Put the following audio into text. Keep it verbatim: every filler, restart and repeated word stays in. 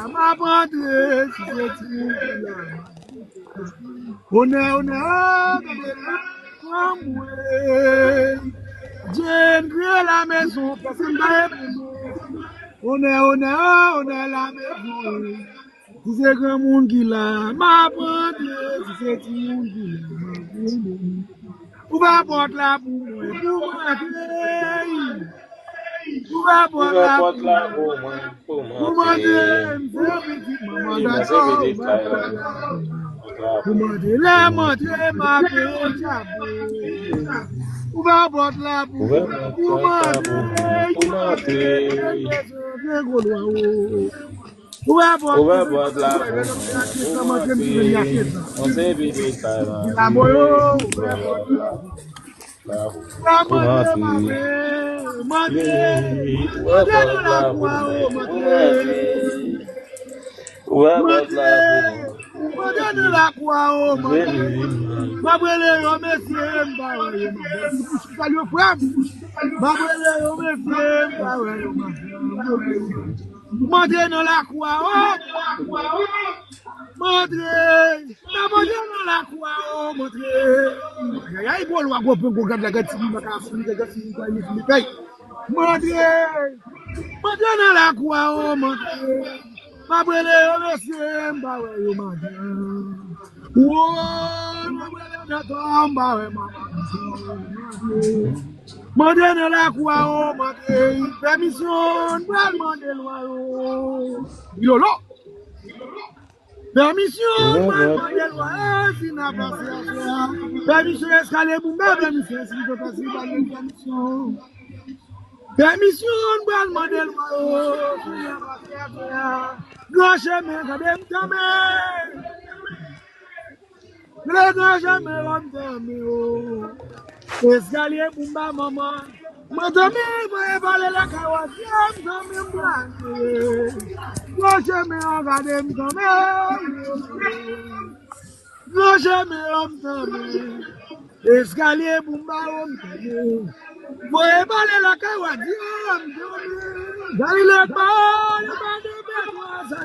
M ap antre, si se ti moun ki la. Onè, onè, oh, gade la, anmwey. Jèn kriye lamezon, pèsonn pa ye pou nou. Onè, onè, oh, onè lamezon. Si se granmoun ki la, m ap antre. Si se timoun ki la, m ap vini. Ouvè pòt la pou mwen, pou m antre. Ouvè pòt la pou mwen, pou m antre. M se pitit manman Dakò. Pou m antre, lè m antre, m ap peye chapo. Ouvè pòt la pou mwen, pou m antre. Pou m antre. Ouvè pòt la pou mwen, pou m antre. M se pitit manman Dakò. Pou m antre. Mande nan lakou a, oh, mande. Mande, mande nan lakou a, oh, mande. M ap rele yo, mesye, m pa wè yo, mande. Salye frè m. M ap rele yo, mesye, m pa wè yo, mande. Mande nan lakou a, oh. Mande. Nan mande nan lakou a, oh, mande. Ayayay, gwo lwa, gwo pwen, gwo gad la, gad ti moun, gad ti moun, gad ti moun, gad ti moun, gad ti moun. Mande. Mande nan lakou a, oh, mande. M ap rele yo, mesye, m pa wè yo, mande. Woy, m ap rele yo, mande, m pa wè manman. Mande nan lakou a, oh, mande. Pèmisyon, m pral mande lwa yo. Lolo. Pèmisyon, mwen mande lwa, si n a pase atè a. Pèmisyon eskalye pou mwen, pèmisyon eskalye pou mwen, pèmisyon. Pèmisyon, mwen mande lwa, si n a pase atè a. Gran chemen, gade m tanmen. Le gran chemen, m tanmen, oh. Eskalye pou m ba manman. Mwen tanmen, voye pale lakay wa, m tanmen, m plane. Gwo chemen an gade m tanmen. Gwo chemen an m tanmen. Eskalye pou m ba yo m tanmen. Voye pale lakay wa, m tanmen. Galile pa, yo pa de pètwa, sa